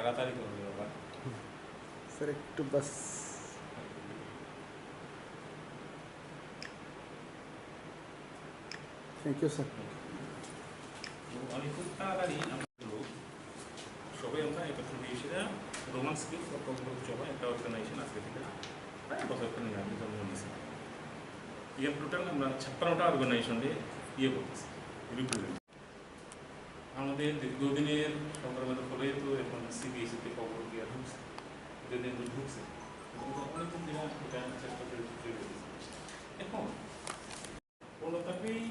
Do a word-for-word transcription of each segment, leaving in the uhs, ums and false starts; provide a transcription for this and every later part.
তাড়াতাড়ি করবে বাবা। স্যার, একটু বাস। Thank you, sir. তো আমি খুব তাড়াতাড়ি আমরা সবাই আমরা একত্রিত হয়েছিলাম। রোমান স্ক্রিপ্ট ফর ককবরক চবা একটা অর্গানাইজেশন আজকে থেকে প্রায় বছর খানিক আগে জন্ম নিয়েছি। ইয়ে টোটাল আমরা ছাপ্পান্নটা অর্গানাইজেশন দিয়ে ইয়ে করতেছি, রিপ্রেজেন্ট। আমাদের দীর্ঘদিনের সংগ্রামের ফলে তো এখন সিবিএসইতে ককবরক গিয়া ঢুকছে, দুদিন তো ঢুকছে, কিন্তু অনেকদিন ধরে এটা চেষ্টা করে চলে গেছে। এখন কোনোটাকেই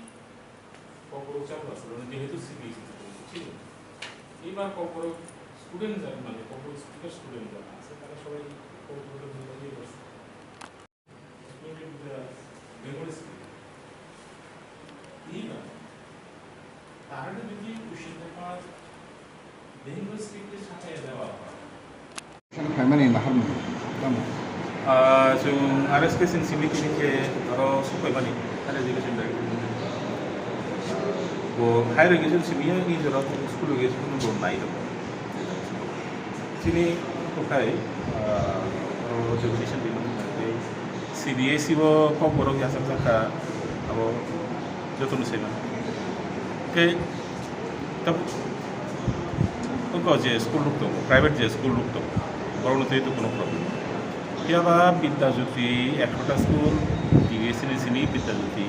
ককবরক চালু আছে, মানে যেহেতু সিবিএসই, ঠিক আছে? এবার ককবরক স্টুডেন্ট যারা, মানে ককবরক স্পিকার স্টুডেন্ট যারা আছে, তারা সবাই ককবরকের জন্য ইয়ে করছে। Including the Bengali script. Iba, তাহলে যদি কোশ্চেন পেপার বেঙ্গল স্ক্রিপ্টে ছাপাইয়া দেওয়া হয়। Khaimani naharmung tamo? Ah, chwng R S K sini simi tini khe aro supaimani, higher education director. Bo higher education simi ya ni jora school ge school bo nai do. Chini kothai, ah, aro education department tei C B S E bo kokborok yachak jakha abo jotono saiman. Khe tab-, tabuk je school rok tongo, private je school rok tongo, borokno twi to kuno problem. Phiya ba Bidya Jyoti ekshota school, D B S ni simi Bidya Jyoti,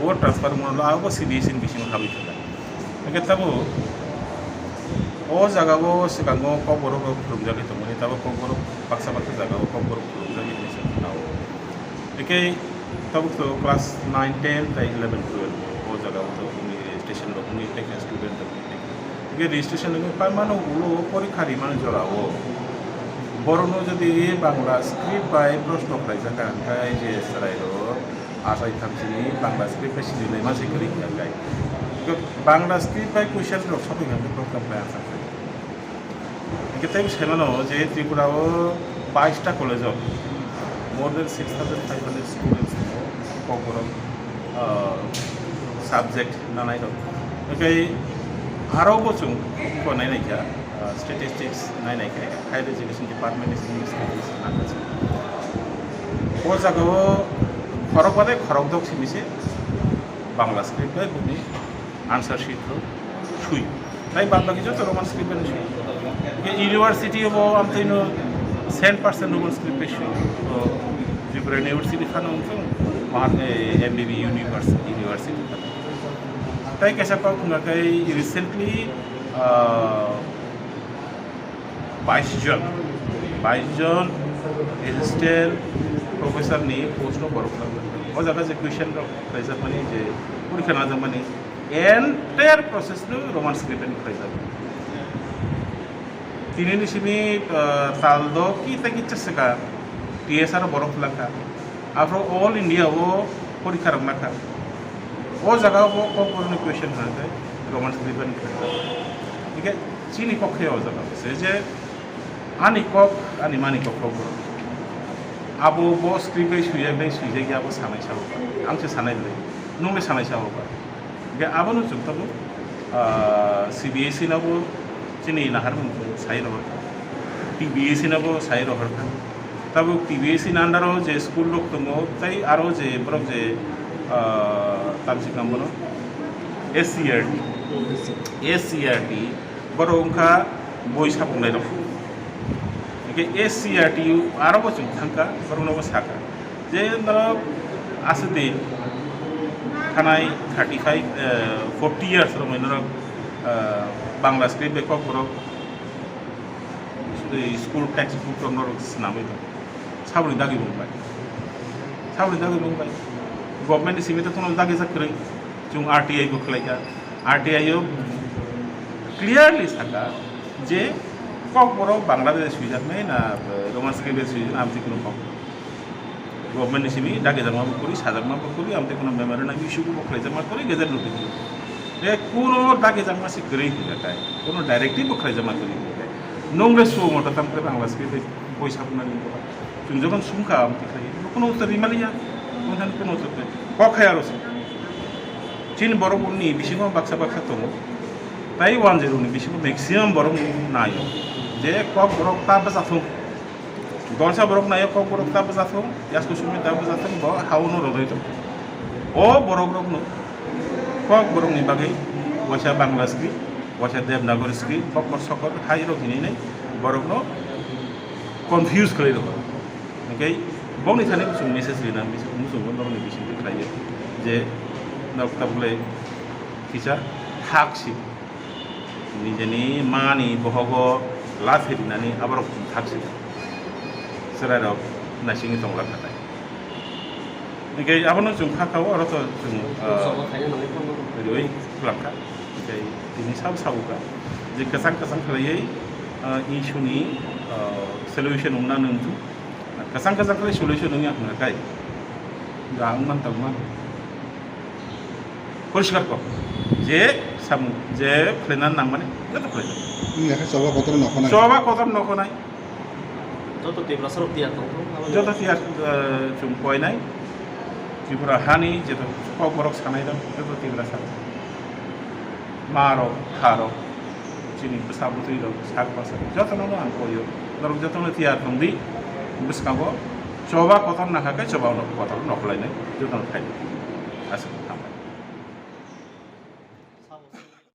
o transfer wngmano abo C B S ni bisingo habwi thangkha. Hingkhe tabuk o jaga o swkango kokborok rok phwrwngjagwi tongmani, tabuk kokborok baksa baksa jaga o kokborok phwrwngjagwi hinwi se khna o. Hingkhe tabuk to class nine, ten tei eleven, twelve o jaga o to wngwi registration rok wngwi tongkha, student rok wngwi tongkha. Hingkhe registration wngwi paimano ulo o porikha rimani jora o borokno jodi Bangla script bai proshno khlaijak kha, hingkhe je chwrai rok achai thamsini Bangla script bai sini lai ma se kwrwi hwnka khe. Bangla script bai question rok sokwi hwnka khe problem bai achai. Hingkhe tei sai mano je Tripura o bais ta college o more than six thousand five hundred students tongo, kokborok, ah, subject nanai rok. Hingkhe aro bo chwng kok nai nai kha, ah, statistics nai nai kha, higher education department ni simi statistics nang kha. O jaga o khorok bai khorok dok simi se Bangla script bai bini answer sheet rok sui. Tai bad baki joto Roman script bai sui. Hingkhe university bo amtwino cent percent Roman script bai sui. To Tripura University phano wngkha, Mahan-, eh, M B B University, University phano. Tai kaisa kok wngkha khe recently, ah, bais jon, bais jon assistant professor ni post no borok khlaijak. O jaga je question rok khlaijakmani, je porikha najakmani, entire process no Roman script ni khlaijak. Tini ni simi, ah, tal do ki ta kicha saka T S R borok khlakha. Afro all India o porikha rok nakha. O jaga o kokborok ni question hwnka khe Roman script ni khlaijakha. Hingkhe chini pokhe o jaga o se je ani kok, ani mani kok kokborok. Abo bo script bai swijak bai swijak ya, abo sanai sa o ba. Ang se sanai bai. Nung le sanai sa o ba. Hingkhe abono chwng tabuk, ah, C B S E no bo chini naharmung sai rohor kha, T B S E no bo sai rohor kha. Tabuk T B S E ni under o je school rok tongo, tei aro je borok je, ah, tamsi kamo no S C E R T, S C E R T, borok wngkha boi sapungnai rok. Hingkhe S C E R T aro bo chwng thangkha, borok no bo sakha. Je norok aswk din thanai thirty five, eh, forty years romwi norok, eh, Bangla script bai kokborok school textbook rok norok swnamwi tong. Saboni dagi bumbai. Saboni dagi bumbai. Government ni simi to kono dagi jak kwrwi. Chwng R T I bo khlaikha. R T I o clearly saka je kokborok Bangla bai swijaknai na, eh, Roman script bai swijaknai, amtwi kono kok. Government ni simi dagijakma bo kwrwi, sajakma bo kwrwi, amtwi kono memorandum issue bo khlaijakma kwrwi, gazette notice. Be kono dagijakma se kwrwi hwnka khe, kono directive bo khlaijakma kwrwi hwnka khe. Nwng le sumo ta tam khe Bangla script bai boi sabunani bo. Chwng jokhon sumkha, amtwi khlai, kono uttor rimaliya, kono uttor khe. Kok hai aro se. Chini borok ni bisingo baksa baksa tongo. Tai one zero ni bisingo maximum borok naio. Je kok borok ta bwsa thung. Dolsa borok nayo kok borok ta bwsa thung, yasku sumi ta bwsa thung, bo hao no rodoi thung. O borok rok no kok borok ni bagwi waisa Bangla script, waisa Devanagari script, bokor sokor hai rok hinwi nai borok no confuse khlai rok. Hingke bongni thani kusung message rina, kusung borok ni bising khlai je nok tabule kisa thak si. Nijeni mani bohogo lathi rinani aborok thak si. Chwrairok naisingwi tongla khatai. Hingke abono chwng kha kao, aro to chwng, ah, Sabo khaina nangwi phano. Riwi khulangkha. Hingke tini sabo sabo kha. Je kwchang kwchang khlaiwi, ah, issue ni, ah, solution wngna nungthu. Kwchang kwchang khlai solution wngya hwnka kai. Da wngman tongman. Poriskar kok. Je samung, je khlaina nangmani, joto khlai. Wngya khe choba kotor no khonai. Choba kotor no khonai. Joto Tiprasa rok tiyar tong thung, abo joto tiyar, eh, chwng koinai. Tripura hani jeto kok borok sanai rok, joto Tiprasa rok. Ma rok, kha rok, chini bwsa bwtwi rok, sak bwsa rok, joto no ang koio. Norok joto no tiyar tong di, bwskango choba kotor nangkha khe choba kotor no khwlainai, joto no khai. Aswk hambai.